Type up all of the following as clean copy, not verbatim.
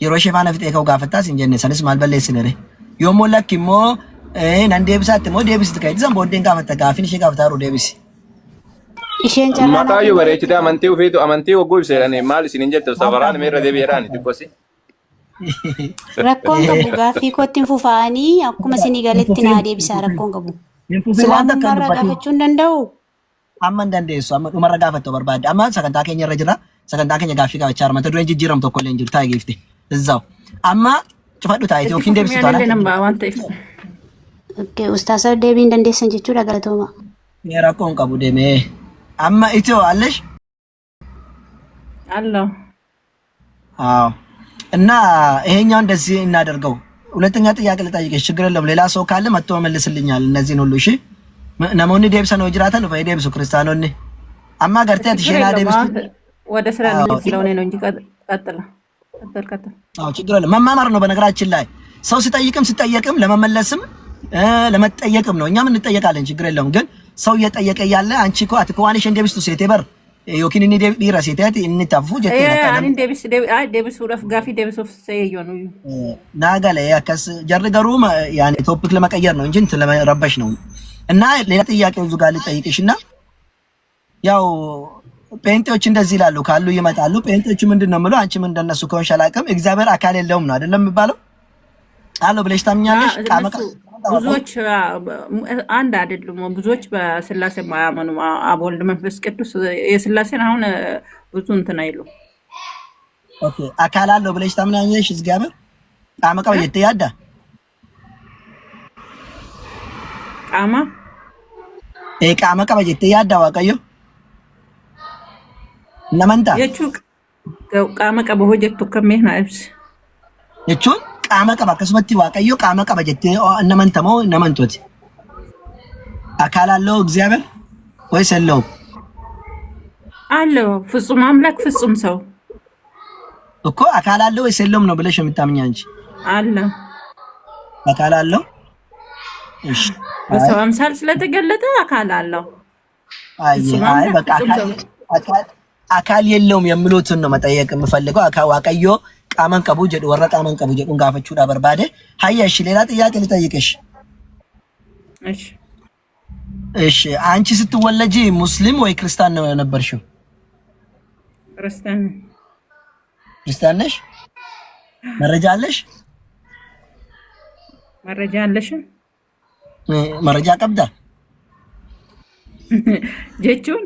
Yeroo ishee faana fixee ka'u gaafattaa siin jenne sanis maal balleessine ree? Yoommoo lakki immoo nan deebisaatti immoo deebisitu ka'e san booddeen gaafatta gaaffiin ishee gaafataa jiru deebisi. Isheen carraa naa Maqaa yoo kennite. bareechite amantii ofiitu amantii hogguu ibsa jedhanii maal isin hin jettu safaraan meerra deebi'eedhaan xiqqoosi. Rakkoon qabu gaaffii kootti hin fufaanii akkuma isinii Hin galetti naa fufiin deebisaa rakkoon qabu. hin fufiin waan takka hin Islaamummaarraa dubbatiin. gaafachuu hin danda'u? Amma hin dandeessu. Amma dhumarra gaafattu barbaadde. Amma sagantaa keenya irra jira. Sagantaa keenya gaaffii gaafachaa jira. Mata dureen jijjiiramu tokko illee hin jiru. Taa'e giifte. Izzaw. Amma cufadhu taa'eeti Itti yookiin fufi deebisitu mi'aan illee anaan. nan ba'a waan ta'eef. Okay, ustaasa deebii hin dandeessan jechuudha galatooma. Rakkoo hin qabu deemee. Amma itoo allesh Alloo. አዎ እና ይሄኛው እንደዚህ እናደርገው። ሁለተኛ ጥያቄ ልጠይቅሽ፣ ችግር የለውም። ሌላ ሰው ካለ መጥቶ መልስልኛል። እነዚህን ሁሉ እሺ። namoonni deebisan yoo jiraatan dhufanii deebisu kiristaanonni. Amma agartee ati ችግር isheen haa የለውም። deebistu. አሁን ወደ ስራ አዎ ልሄድ ስለሆነ ነው እንጂ ቀጥል ቀጥል ቀጥል። አዎ ችግር የለም። መማማር ነው። በነገራችን ላይ ሰው ሲጠይቅም ሲጠየቅም ለመመለስም ለመጠየቅም ነው። እኛም እንጠየቃለን፣ ችግር የለውም። ግን ሰው እየጠየቀ እያለ አንቺ እኮ ati waan isheen deebistu seetee bar yookiin inni dhiira seetee ati inni tafu jettee bakka Ani namni deebis deebisuudhaaf gaaffii deebisuuf seeyyoon naa gale akkas jarri garuu ያኔ ቶፒክ ለመቀየር ነው እንጂ እንትን ለመረበሽ ነው። እና ሌላ ጥያቄ እዚሁ ጋር ልጠይቅሽ እና ያው ጴንጤዎች እንደዚህ ይላሉ ካሉ ይመጣሉ። ጴንጤዎቹ ምንድን ነው የምለው አንቺም እንደነሱ ከሆንሽ አላውቅም። እግዚአብሔር አካል የለውም ነው አይደለም የሚባለው? አለው ብለሽ ታምኛለሽ? እነሱ ብዙዎች አንድ አይደሉም። ብዙዎች በስላሴ አያምኑም። አብ ወልድ መንፈስ ቅዱስ የስላሴን አሁን ብዙ እንትን አይሉ። Okay አካል አለው ብለሽ ታምኛለሽ? እግዚአብሔር qaama qaba jettee yaadda? Qaama Ee qaama qaba jettee yaadda Waaqayyo? Namantaa jechuu qaama qaba hojjettu akkamii naa ibsi. jechuun qaama qaba akkasumatti Waaqayyo qaama qaba jettee namanta moo namantooti? አካል አለው እግዚአብሔር ወይስ የለውም? አለው ፍጹም አምላክ ፍጹም ሰው እኮ አካል አለው ወይስ የለውም ነው ብለሽ የምታምኚ አንቺ? አለ። አካል አለው። እሺ በሰው አምሳል ስለተገለጠ አካል አለው። አይ ፍጹም አይ አምላክ በቃ ፍጹም አካል ሰው አካል አካል የለውም የሚሉትን ነው መጠየቅ የምፈልገው። አካ Waaqayyo qaama hin qabu jedhu warra qaama hin qabu jedhuun gaafachuudha barbaade። ሀያ እሺ፣ ሌላ ጥያቄ ልጠይቅሽ። እሺ። እሺ፣ አንቺ ስትወለጂ ሙስሊም ወይ ክርስቲያን ነው የነበርሽው? ክርስቲያን። ክርስቲያን ነሽ? መረጃ አለሽ? መረጃ አለሽ? Maraja qabda? Jechuun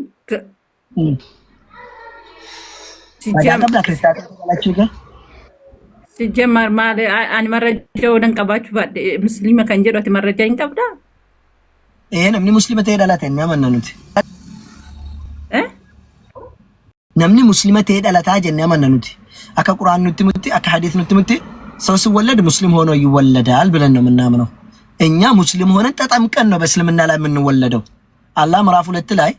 Ragaa qabda ክርስቲያን dhalachuu kee? ሲጀመር maal ani መረጃ ወደን qabaachuu baadhe musliima kan jedhu ati መረጃ hin qabdaa? Ee namni muslima ta'ee dhalate inni amanna nuti. Eh? Namni muslima ta'ee dhalataa jennee amanna nuti. Akka Qur'aan nutti mutti akka ሐዲስ nutti mutti ሰው ሲወለድ ሙስሊም ሆኖ ይወለዳል ብለን ነው የምናምነው። እኛ ሙስሊም ሆነን ተጠምቀን ነው በእስልምና ላይ የምንወለደው። አላህ ምዕራፍ 2 ላይ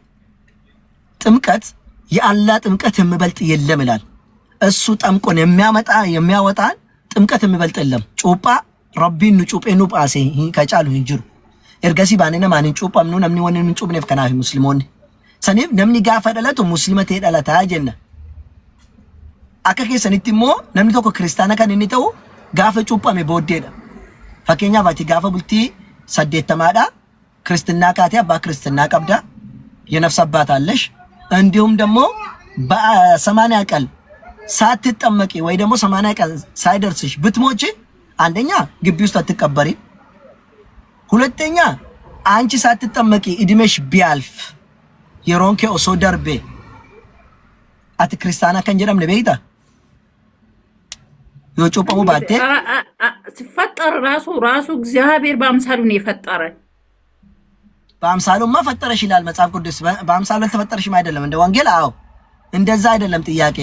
ጥምቀት የአላህ ጥምቀት የሚበልጥ የለም ይላል። እሱ ጠምቆን የሚያመጣ የሚያወጣን ጥምቀት የሚበልጥ የለም። Cuuphaa Rabbiin nu cuuphee nu baase ka caalu hin jiru. Ergasii baanee namaan hin cuuphamnu namni wanni nu hin cuuphneef kanaaf musliimoonni. Saniif namni gaafa dhalatu muslima ta'ee dhalataa jenna. Akka keessanitti immoo namni tokko kiristaana kan inni ta'u gaafa cuuphame booddeedha. Fakkeenyaaf ati gaafa bultii 80dha ክርስትና kaatee abbaa ክርስትና qabda የነፍስ አባት አለሽ። እንዲሁም ደግሞ በ80 ቀን ሳትጠመቂ ወይ ደግሞ 80 ቀን ሳይደርስሽ ብትሞቺ አንደኛ ግቢ ውስጥ አትቀበሪ፣ ሁለተኛ አንቺ ሳትጠመቂ እድሜሽ ቢያልፍ yeroon kee osoo darbe ati kiristaana kan jedhamne beektaa? Yoo cuuphamuu baatte ሲፈጠር ራሱ ራሱ እግዚአብሔር በአምሳሉ ነው የፈጠረን። በአምሳሉማ ፈጠረሽ ይላል መጽሐፍ ቅዱስ። በአምሳሉ አልተፈጠረሽም አይደለም እንደ ወንጌል። አዎ እንደዛ አይደለም ጥያቄ።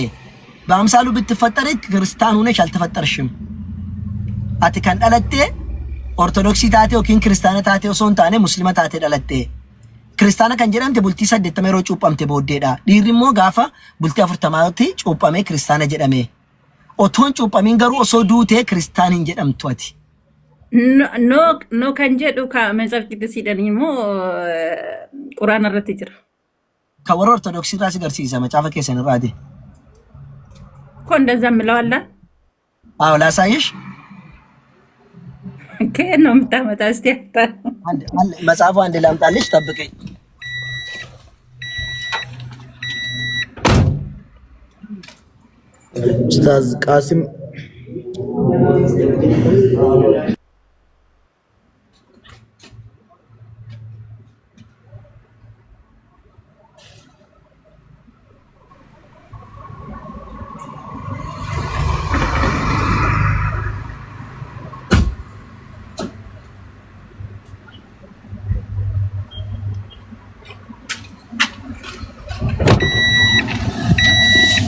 በአምሳሉ ብትፈጠሪ ክርስቲያን ሆነሽ አልተፈጠርሽም። Ati kan dhalatte ortodoksii taate yookiin kiristaana taate osoo hin taane muslima taate dhalatte. Kiristaana kan jedhamte bultii 80 yeroo cuuphamte booddeedha. Dhiirri immoo gaafa bultii 40tti cuuphamee kiristaana jedhame. Otoon cuuphamiin garuu osoo duutee kiristaan hin jedhamtu ati. No no kan jedhu መጽሐፍ ቅዱስ hidhanii immoo quraana irratti jira. Kan warra ortodoksii irraa si garsiisa macaafa keessan irraati. እኮ እንደዛ የምለው አለ። አዎ ላሳይሽ። ከየት ነው የምታመጣ? እስቲ አምጣ። መጽሐፉ አንድ ላምጣልሽ፣ ጠብቀኝ። ኡስታዝ ቃሲም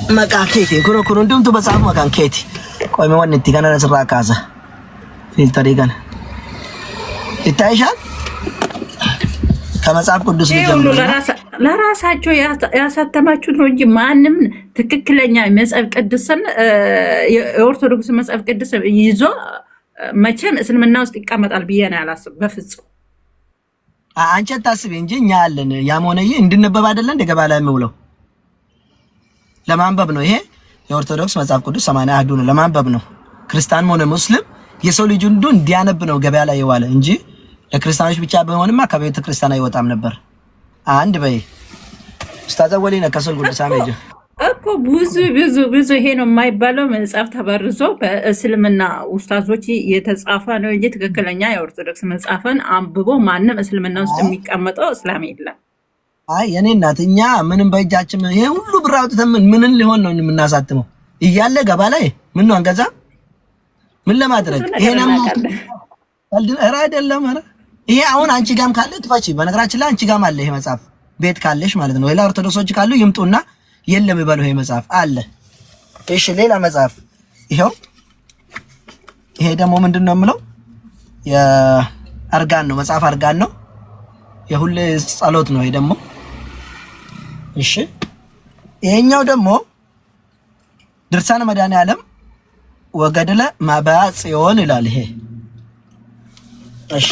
Maqaa keeti kun hundumtuu መጽሐፉ maqaan keeti. Qoyme wanni itti kana asirraa kaasa. Filtarii kana ይታይሻል። ከመጽሐፍ ቅዱስ ይሄ ሁሉ ልጀምርና ለራሳቸው ያሳተማችሁት ነው እንጂ ማንም ትክክለኛ መጽሐፍ ቅዱስን የኦርቶዶክስ መጽሐፍ ቅዱስ ይዞ መቼም እስልምና ውስጥ ይቀመጣል ብዬ ነው ያላስብ በፍጹም። አንቺ አታስቢ እንጂ እኛ አለን። ያም ሆነ ይህ እንድነበብ አይደለ እንደ ገበያ ላይ የሚውለው ለማንበብ ነው። ይሄ የኦርቶዶክስ መጽሐፍ ቅዱስ 80 አሐዱ ነው፣ ለማንበብ ነው። ክርስቲያንም ሆነ ሙስሊም የሰው ልጅ ሁሉ እንዲያነብ ነው ገበያ ላይ የዋለ እንጂ ለክርስቲያኖች ብቻ በሆንማ ከቤተ ክርስቲያን አይወጣም ነበር። አንድ በይ ኡስታዝ ወሊነ ከሰል ጉድ ሳሜጅ እኮ ብዙ ብዙ ብዙ ይሄ ነው የማይባለው መጽሐፍ ተበርዞ በእስልምና ኡስታዞች የተጻፈ ነው እንጂ ትክክለኛ የኦርቶዶክስ መጽሐፍን አንብቦ ማንም እስልምና ውስጥ የሚቀመጠው እስላም የለም። አይ የኔ እናት እኛ ምንም በእጃችን ይሄ ሁሉ ብር አውጥተን ምንን ሊሆን ነው የምናሳትመው? እያለ ገባ ላይ ምን ነው አንገዛ ምን ለማድረግ ብዙ ነገር ይሄን እናውቃለን። ኧረ አይደለም። ኧረ ይሄ አሁን አንቺ ጋም ካለ ትፈቺ። በነገራችን ላይ አንቺ ጋም አለ ይሄ መጽሐፍ ቤት ካለሽ ማለት ነው። ሌላ ኦርቶዶክሶች ካሉ ይምጡና የለም ይበሉ። ይሄ መጽሐፍ አለ። እሺ ሌላ መጽሐፍ ይሄው። ይሄ ደግሞ ምንድን ነው የምለው የአርጋን ነው መጽሐፍ አርጋን ነው። የሁሌ ጸሎት ነው ይሄ ደግሞ። እሺ ይሄኛው ደግሞ ድርሳነ መድኃኔዓለም ወገድለ ማበያ ጽዮን ይላል ይሄ። እሺ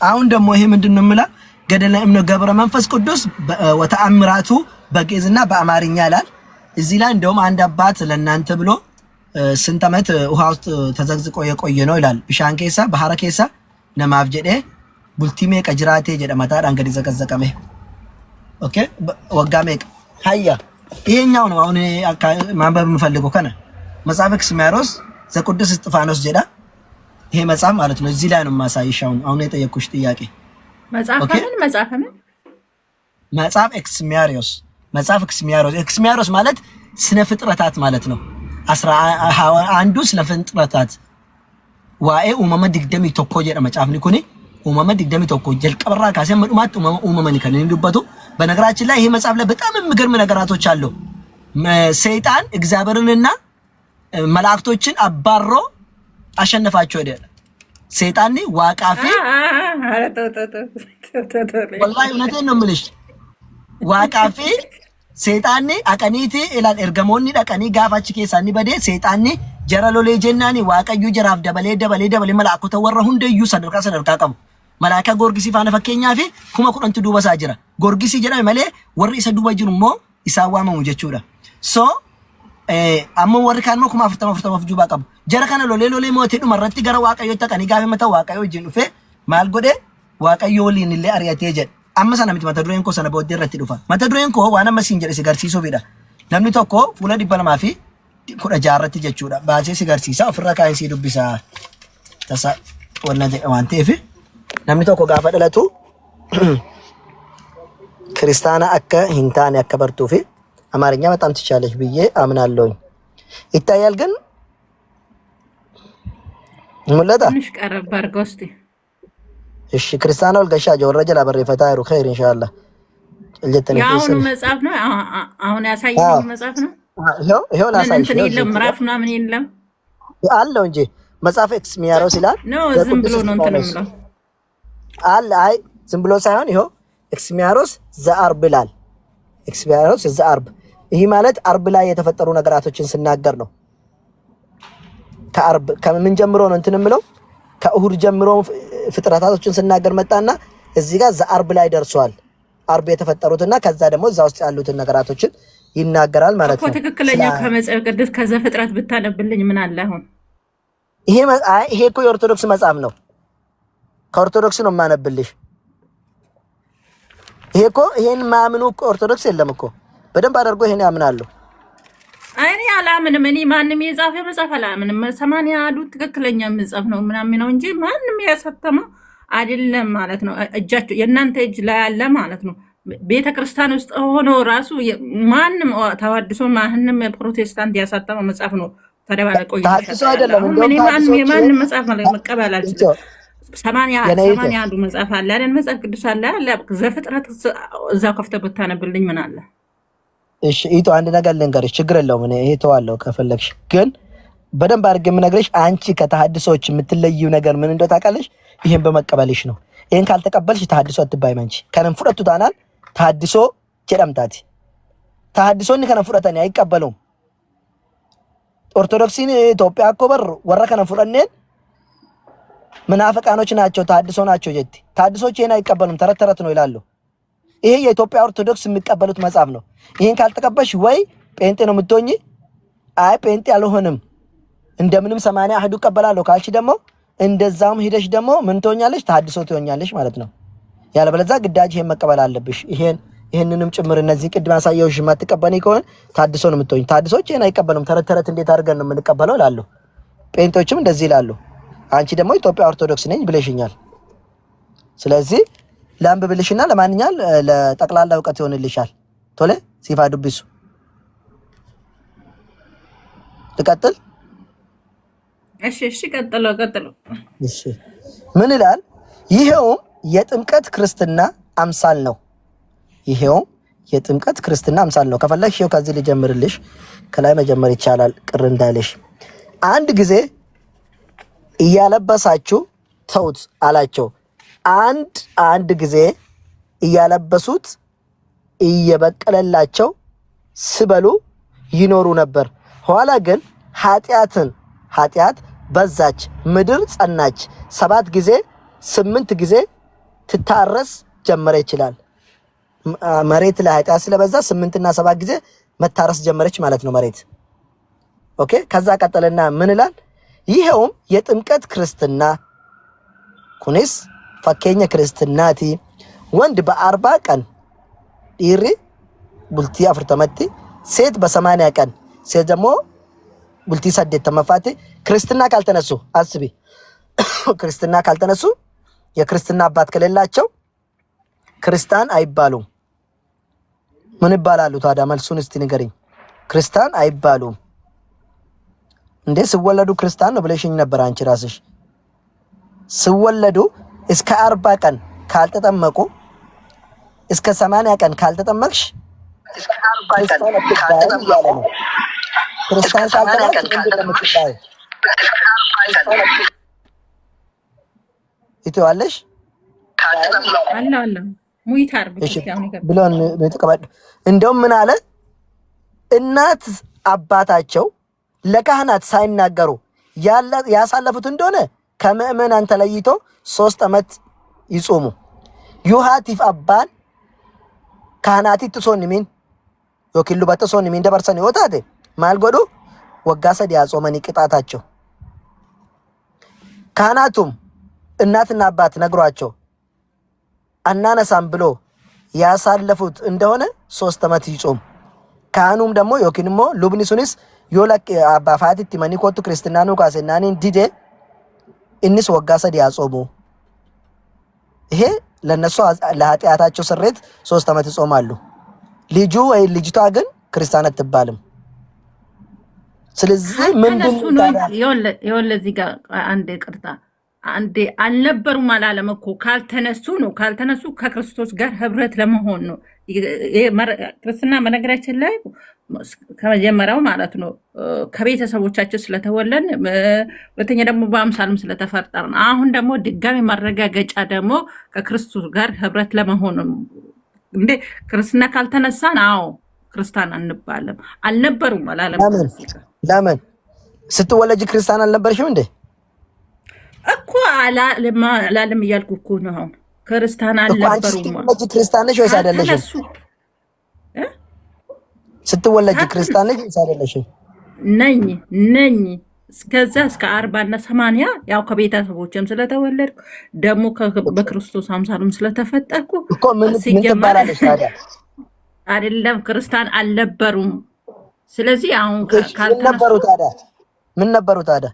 አሁን ደግሞ ይሄ ምንድን ነው የምላ ገደለ እምነ ገብረ መንፈስ ቅዱስ ወተአምራቱ በግዕዝና በአማርኛ ይላል። እዚህ ላይ እንደውም አንድ አባት ለእናንተ ብሎ ስንት ዓመት ውሃ ውስጥ ተዘግዝቆ የቆየ ነው ይላል። bishaan keessa bahara keessa namaaf jedhee bultii meeqa jiraate jedha mataadhaan gadi ዘቀዘቀሜ okay waggaa meeqa ሀያ ይሄኛው ነው አሁን ማንበብ የምፈልገው ከነ መጽሐፈ ኤክስሚያሮስ ዘቅዱስ እስጢፋኖስ jedha ይሄ መጽሐፍ ማለት ነው። እዚህ ላይ ነው የማሳይሽ አሁን አሁን የጠየኩሽ ጥያቄ። መጽሐፈ okay ምን መጽሐፈ ምን መጽሐፍ ኤክስሚያሮስ መጽሐፍ ኤክስሚያሮስ ኤክስሚያሮስ ማለት ስነ ፍጥረታት ማለት ነው። 11ዱ ስነ ፍጥረታት waa'ee uumama 21 jedha macaafni kuni uumama 21 jalqabarraa kaasee hamma dhumaatti uumama uumamani kan inni dubbatu። በነገራችን ላይ ይሄ መጽሐፍ ላይ በጣም የሚገርም ነገራቶች አሉ። ሰይጣን እግዚአብሔርንና መላእክቶችን አባሮ አሸነፋቸው ሄደ። ሰይጣን Waaqaa fi ኧረ ተው ተው ተው ተው ተው ተው። ወላሂ እውነቴን ነው የምልሽ Waaqaa fi seexaanni dhaqaniiti ilaal ergamoonni dhaqanii gaafa achi keessaa ni badee seexaanni jara lolee jennaani waaqayyo jaraaf dabalee dabalee dabalee malaakota warra hundayyuu sadarkaa sadarkaa qabu. Malaaka Goorgisii faana fakkeenyaa fi 10,000tu duuba isaa jira. Goorgisii jedhame malee warri isa duuba jiru immoo isaan waamamu jechuudha. So amma warri kaan immoo 40,000 40,000 of duubaa qabu. Jara kana lolee lolee mootii dhuma irratti gara waaqayyootti dhaqanii gaafa himatan waaqayyo wajjin dhufee maal godhe waaqayyo waliin illee ari'atee jedhe. Amma sana miti mata dureen koo sana booddee irratti dhufa. Mata dureen koo waan amma siin jedhe si garsiisuufidha. Namni tokko fuula 216 irratti jechuudha. Baasee si garsiisa ofirra kaa'ee si dubbisa. Tasa wanna jedhe waan ta'eef namni tokko gaafa dhalatu ክርስቲያና akka hin taane akka bartuu fi አማርኛ በጣም ትቻለች ብዬ አምናለሁኝ። ይታያል ግን ሙለታ ትንሽ ቀረብ አድርገው እስቲ። እሺ ክርስቲያና ወልገሻ ጀወረ ጀላ በሬፈታ ይሩ ኸይር ኢንሻአላህ ጀተነ የአሁኑ ኬሰን መጽሐፍ ነው አሁን አዎ ያሳየኸኝ መጽሐፍ ነው። ይኸው ይኸው ምን ላሳይሽ እንትን ነው የለም ምዕራፍ ምናምን የለም አለው እንጂ መጽሐፍ ኤክስሚያሮስ ይላል ነው ዝም ዘቅዱስ ብሎ ነው እንትን እስጢፋኖስ የምለው። አለ። አይ ዝም ብሎ ሳይሆን ይኸው ኤክስሚያሮስ ዘአርብ ይላል። ኤክስሚያሮስ ዘአርብ ይህ ማለት አርብ ላይ የተፈጠሩ ነገራቶችን ስናገር ነው። ከአርብ ከምን ጀምሮ ነው እንትን የምለው ከእሁድ ጀምሮ ፍጥረታቶችን ስናገር መጣና እዚህ ጋር ዘአርብ ላይ ደርሷል። አርብ የተፈጠሩትና ከዛ ደግሞ እዛ ውስጥ ያሉትን ነገራቶችን ይናገራል ማለት እኮ ነው። ትክክለኛው ከመጽሐፍ ቅዱስ ከዘፍጥረት ብታነብልኝ ምን አለ አሁን? ይሄ ይሄ እኮ የኦርቶዶክስ መጽሐፍ ነው። ከኦርቶዶክስ ነው የማነብልሽ። ይሄ እኮ ይሄን ማያምኑ ኦርቶዶክስ የለም እኮ፣ በደንብ አድርጎ ይሄን ያምናሉ። እኔ አላምንም። እኔ ማንም የጻፈ መጽሐፍ አላምንም። ሰማንያ አሐዱ ትክክለኛ መጽሐፍ ነው ምናምን ነው እንጂ ማንም ያሳተመው አይደለም ማለት ነው። እጃቸው የእናንተ እጅ ላይ ያለ ማለት ነው። ቤተ ክርስቲያን ውስጥ ሆኖ ራሱ ማንም ተዋድሶ ማንም ፕሮቴስታንት ያሳተመው መጽሐፍ ነው ተደባለቆ ተሐድሶ እየተሸጠ ያለ። አይደለም። አሁን እንደውም እኔ ማንም ተሐድሶች የማንም መጽሐፍ መቀበል አልችልም። ሰማንያ የኔ እህት ሰማንያ አንዱ መጽሐፍ አለ አይደል? መጽሐፍ ቅዱስ አለ አለ ዘፍጥረት እዛው ከፍተህ ብታነብልኝ ምን አለ? እሺ ኢቶ አንድ ነገር ልንገርሽ፣ ችግር የለውም። እኔ ይሄ ተዋለሁ ከፈለግሽ፣ ግን በደንብ አድርጌ የምነግርሽ አንቺ ከተሐድሶች የምትለይው ነገር ምን እንደው ታውቃለሽ? ይሄን በመቀበልሽ ነው። ይሄን ካልተቀበልሽ ተሐድሶ አትባይም። አንቺ kanan fudhattu taanaan ተሐድሶ jedhamtaati. ተሐድሶonni kana fudhatanii አይቀበሉም። ኦርቶዶክሲን ኢትዮጵያ እኮ በር warra kana fudhanneen ምናፍቃኖች ናቸው ተሐድሶ ናቸው jetti። ተሐድሶች ይሄን አይቀበሉም፣ ተረት ተረት ነው ይላሉ። ይሄ የኢትዮጵያ ኦርቶዶክስ የሚቀበሉት መጽሐፍ ነው። ይሄን ካልተቀበልሽ ወይ ጴንጤ ነው የምትሆኚ፣ አይ ጴንጤ አልሆንም እንደምንም ሰማንያ አህዱ እቀበላለሁ ካልሽ ደግሞ እንደዛውም ሂደሽ ደግሞ ምን ትሆኛለሽ? ተሐድሶ ትሆኛለሽ ማለት ነው። ያለበለዚያ ግዳጅ ይሄን መቀበል አለብሽ። ይሄንንም ጭምር እነዚህ ቅድም ያሳየሁሽ የማትቀበኒ ከሆነ ተሐድሶ ነው የምትሆኝ። ተሐድሶች ይሄን አይቀበሉም። ተረት ተረት እንዴት አድርገን ነው የምንቀበለው ይላሉ። ጴንጤዎችም እንደዚህ ይላሉ። አንቺ ደግሞ ኢትዮጵያ ኦርቶዶክስ ነኝ ብለሽኛል። ስለዚህ ላንብብልሽና ለማንኛውም ለጠቅላላ እውቀት ይሆንልሻል። Tole siif haa dubbisu ልቀጥል። እሺ እሺ፣ ቀጥሎ ቀጥሎ። እሺ ምን ይላል? ይሄውም የጥምቀት ክርስትና አምሳል ነው። ይሄውም የጥምቀት ክርስትና አምሳል ነው። ከፈለግሽ ይኸው ከዚህ ልጀምርልሽ፣ ከላይ መጀመር ይቻላል፣ ቅር እንዳይልሽ። አንድ ጊዜ እያለበሳችሁ ተውት አላቸው። አንድ አንድ ጊዜ እያለበሱት እየበቀለላቸው ስበሉ ይኖሩ ነበር። ኋላ ግን ኃጢአት በዛች፣ ምድር ጸናች። 7 ጊዜ 8 ጊዜ ትታረስ ጀመረ ይችላል። መሬት ላይ ኃጢአት ስለበዛ 8ና 7 ጊዜ መታረስ ጀመረች ማለት ነው መሬት። Okay። ከዛ ቀጠለና ምን ይላል? ይኸውም የጥምቀት ክርስትና kunis fakkeenya kiristinaati ወንድ በ40 ቀን dhiirri bultii 40tti ሴት በ80 ቀን ሴት ደግሞ bultii 80ffaatti ክርስትና ካልተነሱ፣ አስቢ፣ ክርስትና ካልተነሱ፣ የክርስትና አባት ከሌላቸው ክርስቲያን አይባሉም። ምን ይባላሉ ታዲያ? መልሱን እስቲ ንገሪኝ። ክርስቲያን አይባሉም እንዴ? ስወለዱ ክርስቲያን ነው ብለሽኝ ነበር አንቺ ራስሽ። ስወለዱ እስከ 40 ቀን ካልተጠመቁ፣ እስከ 80 ቀን ካልተጠመቅሽ ክርስቲያን አትባይም እያለ ነው። ክርስቲያን ካልተባልሽ ምንድን ነው የምትባይው? ይተዋለሽ። አለ አለ፣ mute አድርጉት እሺ እስኪ አሁን ይገባል። ብሎን ተቀበል። እንደውም ምን አለ? እናት አባታቸው ለካህናት ሳይናገሩ ያሳለፉት እንደሆነ ከምዕመናን ተለይቶ 3 ዓመት ይጾሙ። Yoo haatiif abbaan kaahinaatitti osoo hin himin yookiin lubatti osoo hin himin dabarsan yoo taate maal godhu? Waggaa 3 haa ጾመኒ ቅጣታቸው። ካህናቱም እናትና አባት ነግሯቸው አናነሳም ብሎ ያሳለፉት እንደሆነ 3 ዓመት ይጾም። ካህኑም ደግሞ yookiin immoo lubni sunis yoo lakki abbaa fi haatitti himanii kottu kiristinnaa nuu kaasennaaniin dide innis waggaa 3 haa ጾሙ። ይሄ ለነሱ ለኃጢአታቸው ስርየት 3 ዓመት ይጾማሉ። ልጁ ወይ ልጅቷ ግን ክርስቲያን አትባልም። ስለዚህ ምንድን ካልተነሱ ነው። ታዲያ? ይኸውልህ እዚህ ጋር አንዴ ይቅርታ፣ አንዴ አልነበሩም አላለም እኮ፣ ካልተነሱ ነው። ካልተነሱ ከክርስቶስ ጋር ህብረት ለመሆን ነው። ይሄ ክርስትና በነገራችን ላይ ከመጀመሪያው ማለት ነው ከቤተሰቦቻችን ስለተወለድን፣ ሁለተኛ ደግሞ በአምሳልም ስለተፈጠርን፣ አሁን ደግሞ ድጋሚ ማረጋገጫ ደግሞ ከክርስቶስ ጋር ህብረት ለመሆን ነው። እንዴ ክርስትና ካልተነሳን፣ አዎ ክርስቲያን አንባልም። አልነበሩም አላለም። ለምን? እዚህ ጋር ለምን ስትወለጅ ክርስቲያን አልነበርሽም እንዴ? እኮ አላለም እያልኩ እኮ ነው። አሁን ክርስቲያን እኮ አንቺ አልነበሩም። ስትወለጅ ክርስቲያን ነሽ ወይስ አይደለሽም? ካልተነሱ እ? ስትወለጅ ክርስቲያን ነሽ ወይስ አይደለሽም? ነኝ ነኝ። እስከዛ እስከ 40 እና 80 ያው ከቤተሰቦችም ስለተወለድኩ ደግሞ በክርስቶስ አምሳሉም ስለተፈጠርኩ እኮ ምን ምን ሲጀመር ትባላለች ታዲያ? አይደለም ክርስቲያን አልነበሩም። ስለዚህ አሁን እሺ ምን ካልተነሱ ነበሩ ታዲያ? ምን ነበሩ ታዲያ?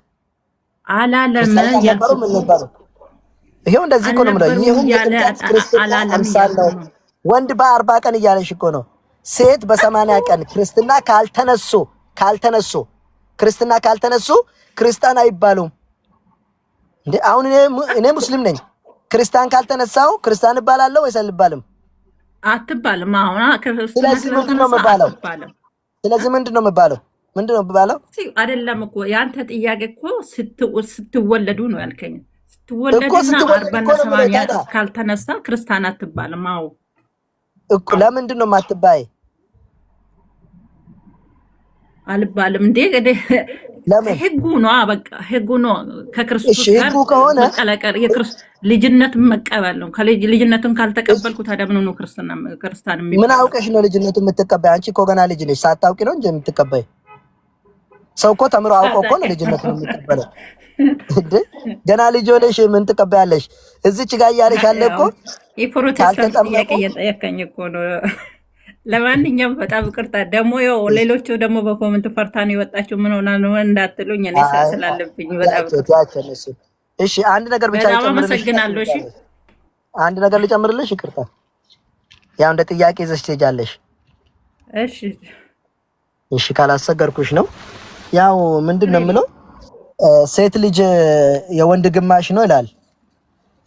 አላለም ክርስቲያን ካልነበሩ ያልኩት ምን ነበሩ? ይሄው እንደዚህ እኮ ነው የምለው። አልነበሩም ይህም እያለ የጥምቀት ክርስትና አላለም አምሳል እያልኩ ነው። ነው። ወንድ በ40 ቀን እያለሽ እኮ ነው። ሴት በ80 ቀን ክርስትና ካልተነሱ ክርስትና ካልተነሱ ክርስቲያን አይባሉም። እንዴ አሁን እኔ ሙስሊም ነኝ። ክርስቲያን ካልተነሳው ክርስቲያን እባላለሁ ወይስ አልባልም? አትባልም። አሁን ክርስትና ስለዚህ ምንድን ነው ስለተነሳ የምባለው? አትባልም። ስለዚህ ምንድን ነው የምባለው? ምንድን ነው የምባለው? አይደለም እኮ የአንተ ጥያቄ እኮ ስትወለዱ ነው ያልከኝ። እኮ ስትወለድና ስትወለድ አርባና እኮ ነው የምለው። ሰማንያ ታዲያ ካልተነሳ ክርስቲያን አትባልም። አዎ። እኮ ለምንድን ነው የማትባይ? አልባልም እንዴ? ለምን? ህጉ ነው፣ በቃ ህጉ ነው። ከክርስቶስ እሺ ጋር ህጉ ከሆነ መቀላቀል ልጅነት መቀበል ነው። ልጅነቱን ካልተቀበልኩ ታዲያ ምን ነው ክርስትና ክርስቲያን ምን የሚባለው? አውቀሽ ነው ልጅነቱ የምትቀበይ? አንቺ እኮ ገና ልጅ ነሽ። ሳታውቂ ነው እንጂ የምትቀበይ። ሰው እኮ ተምሮ አውቆ እኮ ነው ልጅነቱን የሚቀበለው። እንዴ ገና ልጅ ሆነሽ ምን ትቀበያለሽ? እዚች ጋር እያለሽ ያለ እኮ የፕሮቴስታንት ጥያቄ ካልተጠመቁ እየጠየቀኝ እኮ ነው። ለማንኛውም በጣም ይቅርታ። ደግሞ ያው ሌሎቹ ደግሞ በ comment ፈርታ ነው የወጣችው ምን ሆና ነው እንዳትሉኝ፣ እኔ ስራ ስላለብኝ በጣም ያቸው ይቅርታ። ያቸው እነሱ። እሺ አንድ ነገር ብቻ በጣም ልጨምርልሽ። አመሰግናለሁ። እሺ። አንድ ነገር ልጨምርልሽ፣ ይቅርታ። ያው እንደ ጥያቄ ይዘሽ ትሄጃለሽ። እሺ። እሺ ካላሰገርኩሽ ነው። ያው ምንድን ነው የምለው፣ ሴት ልጅ የወንድ ግማሽ ነው ይላል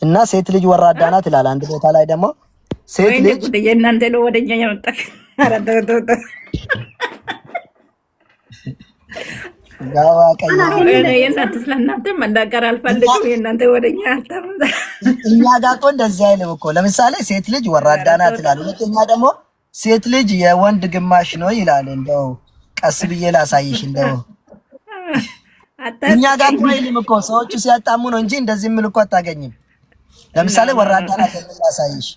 እና ሴት ልጅ ወራዳ ናት ይላል። አንድ ቦታ ላይ ደግሞ ሴት ወይኔ ልጅ ጉዴ! የእናንተ ነው ወደኛ ያመጣ። ኧረ ተው ተው ተው። ጋዋ ቀይ የእናንተ ስለእናንተ መናገር አልፈልግም። የእናንተ ወደኛ አልተመጣ። እኛ ጋር እኮ እንደዚህ አይልም እኮ። ለምሳሌ ሴት ልጅ ወራዳ ናት ይላል። ሁለተኛ ደግሞ ሴት ልጅ የወንድ ግማሽ ነው ይላል። እንደው ቀስ ብዬ ላሳይሽ። እንደው እኛ ጋር እኮ አይልም እኮ፣ ሰዎቹ ሲያጣሙ ነው እንጂ እንደዚህ የሚል እኮ አታገኝም። ለምሳሌ ወራዳ ናት የሚል ላሳይሽ።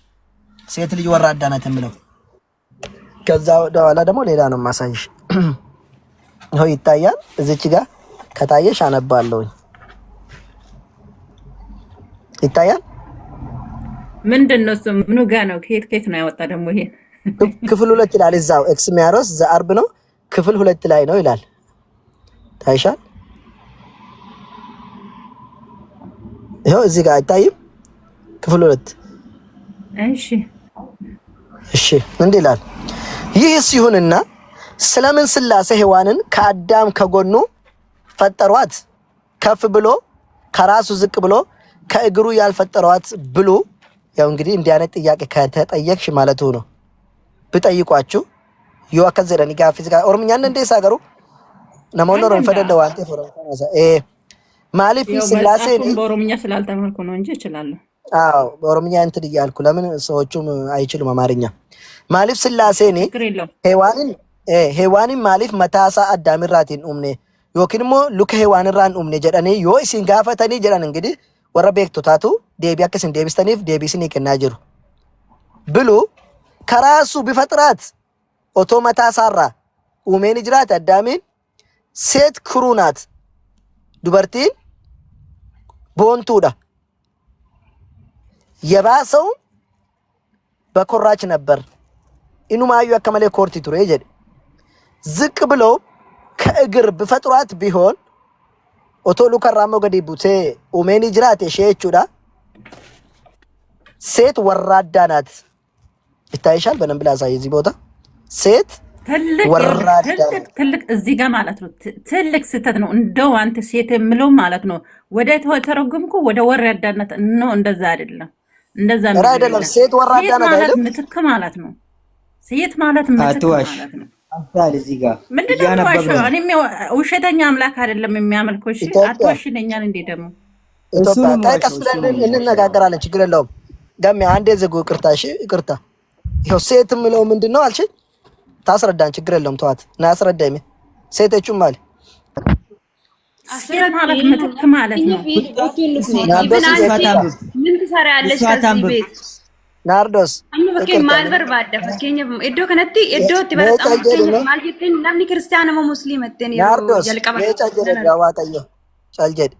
ሴት ልጅ ወራዳ ናት የሚለው፣ ከዛ ወደኋላ ደግሞ ሌላ ነው የማሳይሽ። ይኸው ይታያል። እዚች ጋር ከታየሽ አነባለሁኝ። ይታያል። ምንድን ነው እሱ? ምኑ ጋ ነው? ከየት ከየት ነው ያወጣ ደግሞ ይሄ? ክፍል 2 ይላል። እዛው ኤክስሚያሮስ ዘአርብ ነው፣ ክፍል 2 ላይ ነው ይላል። ታይሻል? ይኸው እዚህ ጋር አይታይም? ክፍል 2። እሺ። እሺ እንዲህ ይላል። ይህስ ይሁንና ስለምን ሥላሴ ሔዋንን ከአዳም ከጎኑ ፈጠሯት? ከፍ ብሎ ከራሱ ዝቅ ብሎ ከእግሩ ያልፈጠሯት ብሉ። ያው እንግዲህ እንዲህ አይነት ጥያቄ ከተጠየቅሽ ማለቱ ነው። ብጠይቋችሁ yoo akkas jedhanii gaaffii Oromiyaan dandeessaa garuu namoonni Oromoo danda'u waan ta'eef Oromoo maaliif ያው ስላሴን መጽሐፉን በኦሮምኛ ስላልተማርኩ ነው እንጂ እችላለሁ። አዎ በኦሮምኛ እንትን እያልኩ ለምን ሰዎቹም አይችሉም አማርኛ። Maaliif Sillaaseen ችግር የለውም። Heewaanin maaliif mataasaa Addaamirraatiin uumne yookiin immoo luka Heewaanirraa hin uumne jedhanii yoo isin gaafatanii jedhan, እንግዲህ warra beektotaatu deebii akka isin deebistaniif deebii isinii kennaa jiru. ብሉ ከራሱ ቢፈጥራት otoo mataasaarraa uumee ni jiraate Addaamiin, ሴት ኩሩ ናት, dubartiin boontuudha, የባሰው በኮራች ነበር, inumaayyuu akka malee koorti ture jedhe. ዝቅ ብለው ከእግር ብፈጥሯት ቢሆን otoo lukarraa immoo gadi butee uumee ni jiraate ishee jechuudha. ሴት ወራዳ ናት። ይታይሻል? በደንብ ላሳይ። እዚህ ቦታ ሴት ትልቅ ወራዳ ትልቅ ትልቅ እዚህ ጋር ማለት ነው ትልቅ ስህተት ነው። እንደው አንተ ሴት የምለው ማለት ነው ወደ ተረጉምኩ ወደ ወራዳነት ነው። እንደዛ አይደለም። እንደዛ ኧረ የሚለው አይደለም፣ የለም። ሴት ወራዳ ሴት ናት ማለት አይደለም? ምትክ ማለት ነው። ሴት ማለት ምትክ አትዋሽ። ማለት ነው። አፍታል እዚህ ጋር ምንድን ነው እያነበብን የምትዋሸው? ነው። እኔም ውሸተኛ አምላክ አይደለም የሚያመልከው። እሺ ኢትዮጵያ አትዋሽ ይለኛል እንዴ ደግሞ? እሱ ኢትዮጵያ ነው ቆይ ቀስ የሚዋሸው። እሱ ብለን ነው የሚዋሸው። እንነጋገራለን። ችግር የለውም። ገሜ አንዴ ዝጉ። ይቅርታ፣ እሺ ይቅርታ። ይኸው ሴት የምለው ምንድን ነው አልሽኝ? ታስረዳን። ችግር የለውም። ተዋት እና አስረዳኝ። ሴቶቹም አለ ሴት ማለት ምትክ ማለት ነው። እሷ ናርዶስ ታንብብ። ምን ትሰሪያለሽ እሷ ከዚህ ታንብብ። ቤት? ናርዶስ Amma Amma fakkeenya ይቅርታ maal barbaadda? Fakkeenyaaf iddoo kanatti iddoo itti mee baratamu cal jedhi fakkeenyaaf mee maal jetteen namni kiristaana moo musliima jetteen yeroo Naardos jalqaba mee cal jedhe nan yaa Waaqayyo cal jedhi.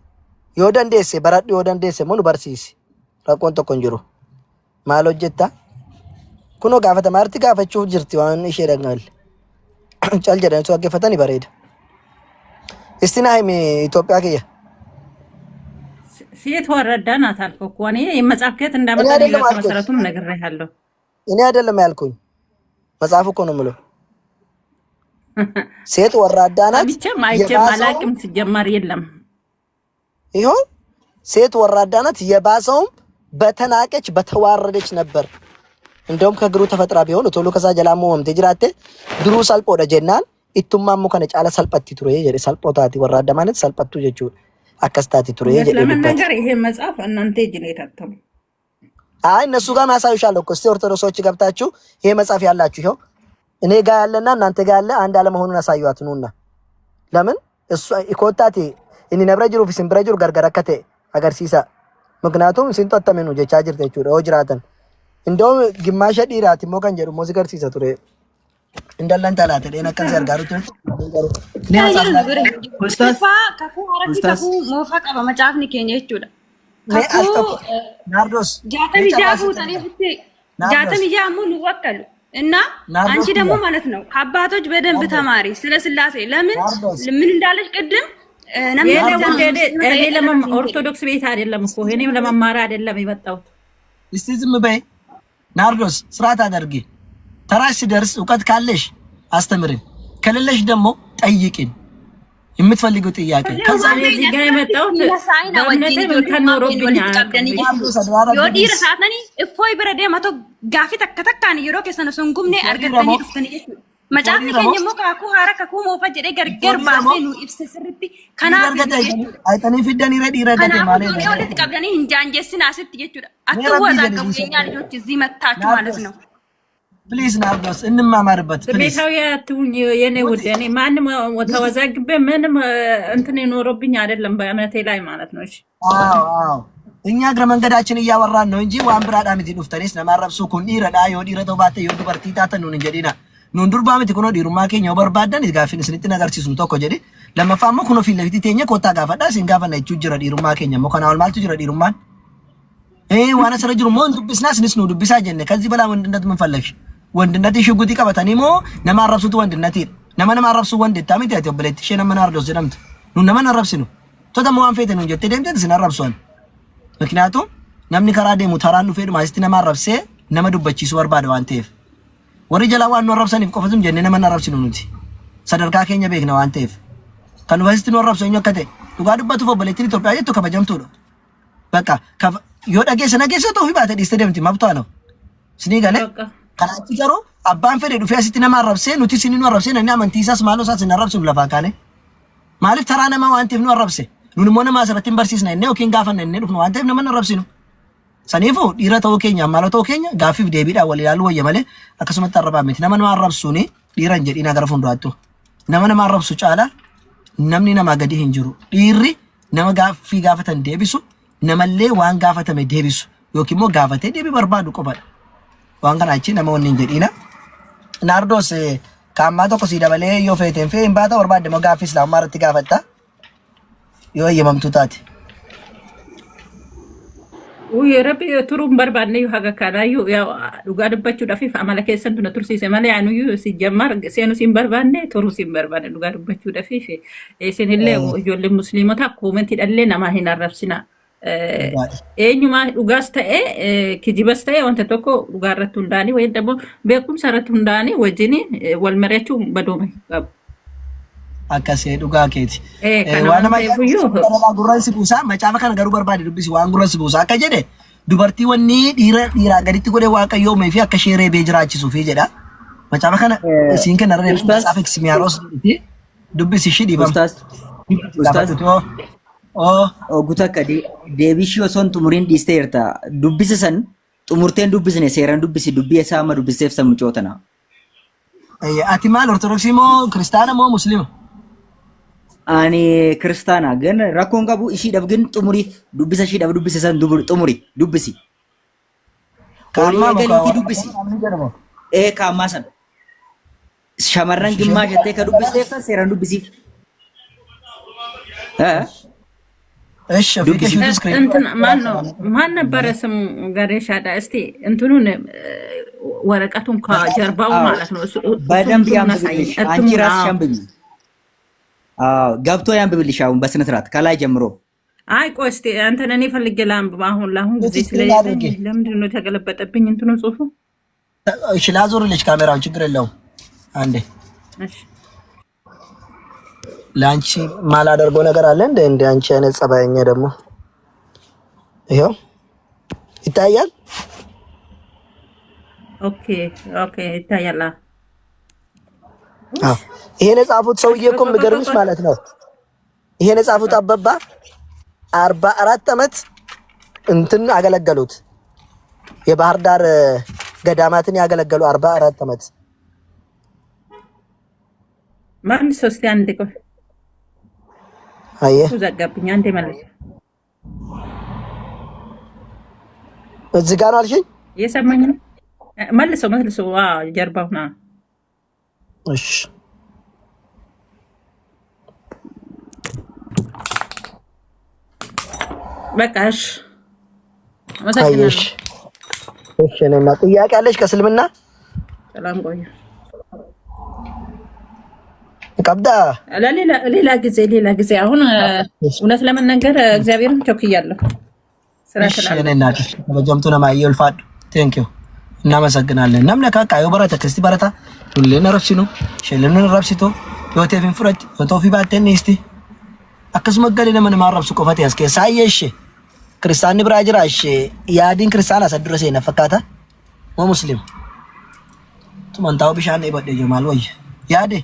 Yoo dandeesse baradhu, yoo dandeesse immoo nu barsiisi. Rakkoon tokko hin jiru. Maal hojjetta? Kunoo gaafatama arti gaafachuuf jirti waan ishee dhagalle. Cal jedhanii osoo dhaggeeffatanii bareeda. Isti naa himi Itoophiyaa kiyya. ሴት ወረዳ ናት አልኩህ እኮ። እኔ መጽሐፍ ከየት እኔ እንዳመጣ እኔ አይደለም አልኩት። ከመሰረቱም ነግሬሃለሁ። እኔ አይደለም ያልኩኝ፣ መጽሐፉ እኮ ነው የምለው። ሴት ወራዳ ናት ሰምቼም አይቼም የባሰውም አላቅም። ሲጀመር የለም። ይኸው ሴት ወራዳ ናት፣ የባሰውም በተናቀች በተዋረደች ነበር። እንደውም ከእግሩ ተፈጥራ ቢሆን ቶሎ ከሳ ጀላሞ ወምቴ ጅራቴ ድሩ salphoodha jennaan ittummaa immoo kana caala salphatti ture jedhe. Salphoo taati, ወራዳ ማለት salphattuu jechuudha, akkas taati ture እውነት jedhee dubbate. ለመናገር ይሄ መጽሐፍ እናንተ እጅ ነው የታተመው። አይ እነሱ ጋር ማሳይሻለሁ እኮ። እስቲ ኦርቶዶክሶች ገብታችሁ ይሄ መጽሐፍ ያላችሁ ይኸው እኔ ጋር ያለና እናንተ ጋር ያለ አንድ አለመሆኑን አሳዩት። ኑና ለምን እሱ ኢኮታቲ inni na bira jiruu fi isin bira jiru gargar akka ta'e agarsiisa. ምክንያቱም isin xaxaminu jechaa jirti jechuudha yoo jiraatan. እንደውም ግማሸ dhiiraati immoo kan jedhu immoo si garsiisa ture. Indallan talaate dheen akkan si gargaarutti garuu ni Kana jedhu nu haasofna. bira hin jiru. Ustaas, Tokkoffaa kakuu haaratti Ustaas, kakuu moofaa qaba macaafni keenya jechuudha. Mee al Kakuu tokko Naardos mee jaatamii ja'a carraa si fuutanii kenna. ofitti ናርዶስ jaatamii ja'a immoo nu wakkalu እና አንቺ ናርዶስ ደግሞ kiyya ማለት ነው ከአባቶች በደንብ ናርዶስ ተማሪ ስለ ስላሴ ለምን ናርዶስ ምን እንዳለች ቅድም namni የኔ ክርስቲያን ውድ ሙስሊም እኔ ta'ee dhalate hin jedhe። ኦርቶዶክስ ቤት አይደለም እኮ፣ እኔም ለመማር አይደለም የመጣሁት። እስቲ ዝም በይ ናርዶስ፣ ስርዓት አድርጊ። ተራሽ ሲደርስ እውቀት ካለሽ አስተምርን፣ ከሌለሽ ደግሞ ጠይቂን የምትፈልጊው ጥያቄ። ከዛ እኔ እዚህ ጋር የመጣሁት በእምነቴ እንከን ኖሮብኝ አያውቅም። ናርዶስ አድራራ Yoo dhiira dubbis taatanii iffoo bira deematoo gaafii takka takkaan yeroo keessan osoo hin gubne Iffoo dhiira argattanii moo dhuftanii jechuudha. Iffoo Macaafni dhiira keenya moo immoo kakuu haaraa kakuu moofaa jedhee Iffoo gargar dhiira moo baasee nu ibsa sirriitti. Dhiira Kanaaf argate jechuudha. ayxanii fiddanii dhiira argate Kanaafuu maalee ijoollee walitti qabdanii hin jaanjessin asitti jechuudha. mee Akka rabbii wazaaqabu jedhi dhiisa የኛ ልጆች እዚህ መታችሁ ማለት ናርዶስ ነው። Please ናርዶስ እንማማርበት please። ስሜታዊ አትሁኝ የኔ ውድ። እኔ ማንም ተወዛግቤ ምንም እንትን የኖረብኝ አይደለም በእምነቴ ላይ ማለት ነው። እሺ። አዎ፣ እኛ እግረ መንገዳችን እያወራን ነው እንጂ waan biraadhaa miti. Dhuftanis nama arrabsuu kun dhiiradha, yoo dhiira ta'uu baatte yoo dubartii taatan nuun hin jedhina. Nuun durbaa miti, kunoo dhiirummaa keenya yoo barbaaddan gaaffiin isinitti agarsiisnu tokko jedhi. Lammaffaa immoo kunoo fiilla fitii teenya kottaa gaafadhaa, isin gaafanna jechuu jira dhiirummaa keenya immoo. Kanaa ol maaltu jira dhiirummaan? Waan asirra jiru immoo hin dubbisnaa, isinis nu dubbisaa jenne. ከዚህ በላይ ወንድነት ምን ፈለግሽ? ወንድነት ሽጉጥ qabatanii moo nama arrabsutu ወንድነtiidha? Nama nama arrabsu ወንድ jettaa miti ati, obboleetti ishee nama Naardos jedhamtu. Nuun nama hin arrabsinu. Tota waan feete nuun jettee deemtee isin arrabsuan. ምክንያቱም namni karaa deemu taraan dhufee dhuma asitti nama arrabsee nama dubbachiisuu barbaada waan ta'eef. Warri jalaa waan nu arrabsaniif qofatu jennee nama hin arrabsinu nuti. Sadarkaa keenya beekna waan ta'eef. Kan nuti asitti nu arrabsu eenyu akka ta'e dhugaa dubbatuuf obboleettiin Itoophiyaa jettu kabajamtuudha. Bakka yoo dhageesse dhageesse, ta'uu fi baate dhiistee deemti mabtaa ነው. Sinii galee በቃ kanaatti garuu abbaan fedhe dhufee asitti nama arrabsee nuti isin nu arrabsee namni amantii isaas maaloo isaas hin arrabsinu lafaa kaane. Maaliif taraa namaa waan ta'eef nu arrabse. Nun immoo nama asirratti hin barsiisna innee yookiin gaafanna innee dhufnu waan ta'eef nama hin arrabsinu. Saniifuu dhiira ta'uu keenya maaloo ta'uu keenya gaaffiif deebiidhaan wal ilaaluu wayya malee akkasumatti arrabaa miti. Nama nama arrabsuuni dhiira hin jedhiin gara fuulduraattu. Nama nama arrabsu caala namni namaa gadi hin jiru. Dhiirri nama gaaffii gaafatan deebisu, namallee waan gaafatame deebisu yookiin immoo gaafatee deebii barbaadu qofadha. Waan kana achi nama wanni hin jedhiina. Naardos, kaammaa tokko sii dabalee yoo feeteen fee hin baata, barbaadde immoo gaaffii islaamummaa irratti gaafatta yoo eeyyamamtuu taate. Uy, rabbi turuun barbaanne haga kanaayyuu yaa dhugaa dubbachuudhaaf amala keessantu na tursiise malee anuyyuu si jammar seenuu siin barbaanne, turuu siin barbaanne dhugaa dubbachuudhaaf. Isinillee ijoollee musliimotaa koomentiidhallee nama hin arrabsina. Dhugaadha. Eenyumaa dhugaas ta'e kijibas ta'e wanta tokko dhugaa irratti hundaa'anii wayii ደግሞ beekumsa irratti hundaa'anii wajjin wal mari'achuu badooma hin qabu. Akkasii, dhugaa keeti. Kana Waan waan nama ta'eefuyyuu gurran si buusaa macaafa kana garuu barbaade dubbisi, waan gurran si buusaa akka jedhe dubartii wanni dhiira dhiiraa gaditti godhe Waaqayyo uumee fi akka ishee reebee jiraachisuufi jedha. Macaafa kana isiin kenna irra deemtu Ustaz, macaafa Eksimiyaroos jedhiti dubbisi ishii dhiifama. Ustaz, Ustaz, Gaafadhuti oo. Oo. Ogguu takka deebii ishii osoo hin xumuriin dhiisteerta. Dubbisa san xumurteen dubbisne, seeraan dubbisi, dubbii isaa amma dubbisteef san mucoo tana. Ati maal, Ortodoksii moo Kiristaana moo Musliima? Ani kiristaana, ግን rakkoon qabu ishiidhaaf, ግን xumuriif dubbisa ishiidhaaf dubbise san xumuri dubbisi. Olii Kaammaa muka eegaliitii dubbisi. jedhamu. Ee kaammaa sana. Shamarran gimmaa jettee ka dubbisteef san seeraan dubbisiif. Eh? እሺ ፊ Dubbisiif. ስክሪን እንትን ማን ነው ማን ነበረ ስሙ? ገሬሻዳ እስቲ እንትኑን ወረቀቱን ከጀርባው አዎ ማለት ነው። እሱ በደንብ እንትኑን አሳየኝ። ያንብብልሽ። አንቺ እትሙን ራስሽ አዎ። አንብቢ። አዎ ገብቶ ያንብብልሽ አሁን በስነ ስርዓት ከላይ ጀምሮ። አይ ቆይ እስቲ እንትን እኔ ፈልጌ ላንብብ። አሁን ለአሁን ጊዜ screen ስለሌለኝ አድርጌ ለምንድን ነው የተገለበጠብኝ እንትኑ ጽሁፉ? እሺ ላዞርልሽ ካሜራውን፣ ችግር የለውም። አንዴ እሺ ለአንቺ ማላደርገው ነገር አለ እንደ እንደ አንቺ አይነት ጸባየኛ ደግሞ ይኸው ይታያል። Okay okay፣ ይታያል። አዎ ይሄን የጻፉት ሰውዬ ቆይ እኮ ቆይ ቆይ የሚገርምሽ ቆይ ማለት ነው። ይሄን የጻፉት አበባ 44 ዓመት እንትን አገለገሉት። የባህር ዳር ገዳማትን ያገለገሉ 44 ዓመት። ማን ሰው እስቲ አንዴ ቆይ፣ አየህ ዘጋብኝ። አንዴ መልስ። እዚህ ጋር ነው አልሽኝ። እየሰማኝ ነው? መልሰው መልሰው። አዎ ጀርባው ና። እሺ በቃ እሺ፣ አመሰግናለሁ። አየሽ። እሺ እኔና ጥያቄ አለሽ ከእስልምና ሰላም ቆዩ። ቀብዳ ለሌላ ሌላ ጊዜ ሌላ ጊዜ። አሁን እውነት ለመናገር እግዚአብሔርን ቸኩያለሁ ስራ እሺ ስላለ። እኔ እናት kabajamtuu namaa ulfaadhu thank you እናመሰግናለን። Namni akka yoo barate akkasitti barata nullee na rabsinu isheen na rabsitu yoo ta'eef hin fudhatti yoo ta'u ofii baattee ni isti akkasuma galee nama nama arrabsu qofati as keessa ayyee ishee kiristaanni biraa jira ishee yaadiin kiristaanaa isa dura seena fakkaata moo muslim tuman taa'u bishaan dheebadhee jiru maal wayya yaade.